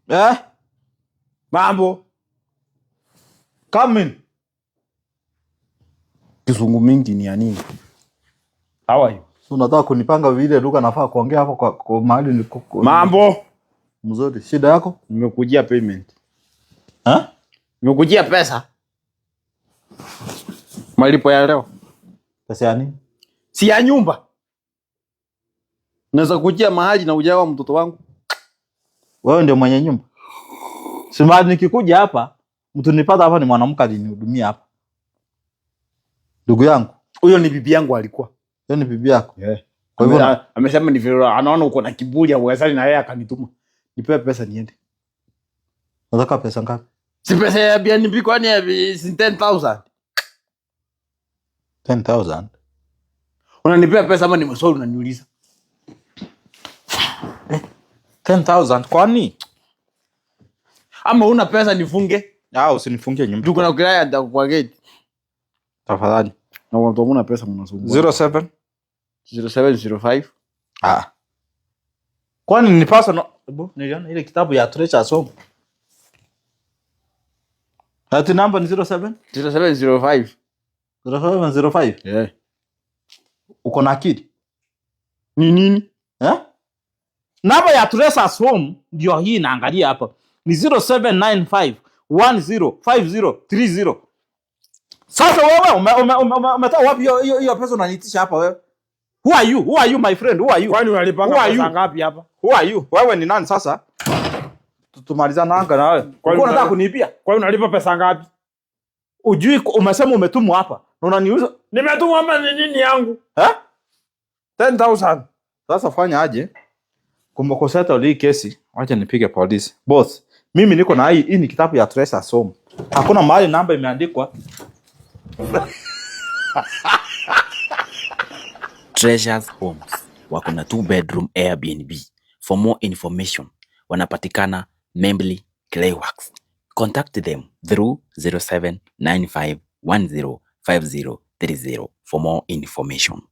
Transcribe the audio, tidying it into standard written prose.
Eh? Mambo. Come in. Kizungu mingi ni ya nini? How are you? So unataka kunipanga vile lugha nafaa kuongea hapo kwa mahali niko Mambo. Mzuri. Shida yako? Nimekujia payment. Ha? Nimekujia pesa. Malipo ya leo. Pesa ya nini? Si ya nyumba. Naweza kujia mahali na ujawa mtoto wangu. Wewe ndio mwenye nyumba. Si mahali nikikuja hapa, mtu nipata hapa ni mwanamke alinihudumia hapa. Ndugu yangu, Huyo ni bibi yangu alikuwa. Hiyo ni bibi yako. Yeah. Kwa hivyo Amesema ni vile anaona uko na kiburi ya uwezani na yeye akanituma. Nipewe pesa niende. Nataka pesa ngapi? Si pesa ya Airbnb, kwani ya si 10,000? 10,000. Unanipea pesa ama ni maswali unaniuliza? 10,000 kwani? Ama una pesa nifunge? Ah, usinifungie nyumba. Juu kuna client ako kwa gate. Tafadhali. Na watu hamna pesa mnasumbua. 07 0705. Ah. Kwani ni personal? Ebu, niliona ile kitabu ya Treasure Song. Ati namba ni 07? 0705. 0705. Yeah. Uko na akili? Ni nini? Eh? Namba ya Treasures Home ndio hii naangalia hapa. Ni 0795 105030. Sasa wewe umetoa wapi hiyo pesa unaniitisha hapa wewe? Who are you? Who are you, my friend? Who are you? Kwani unalipanga Who are pesa you? Ngapi hapa? Who are you? Wewe ni nani sasa? Tumalizana anga na wewe. Kwani Ulikuwa unataka kuniibia? Kwani unalipa pesa ngapi? Ujui umesema umetumwa hapa na unaniuliza Nimetumwa hapa ni nini yangu? Eh? 10,000. Sasa fanya aje? Kumbuka hii kesi, wacha nipige polisi. Boss, mimi niko na hii ni kitabu ya Treasure Home. Hakuna mahali namba imeandikwa. Treasures Homes wako na 2 bedroom Airbnb. For more information, wanapatikana Membli Clayworks. Contact them through 0795105030 for more information.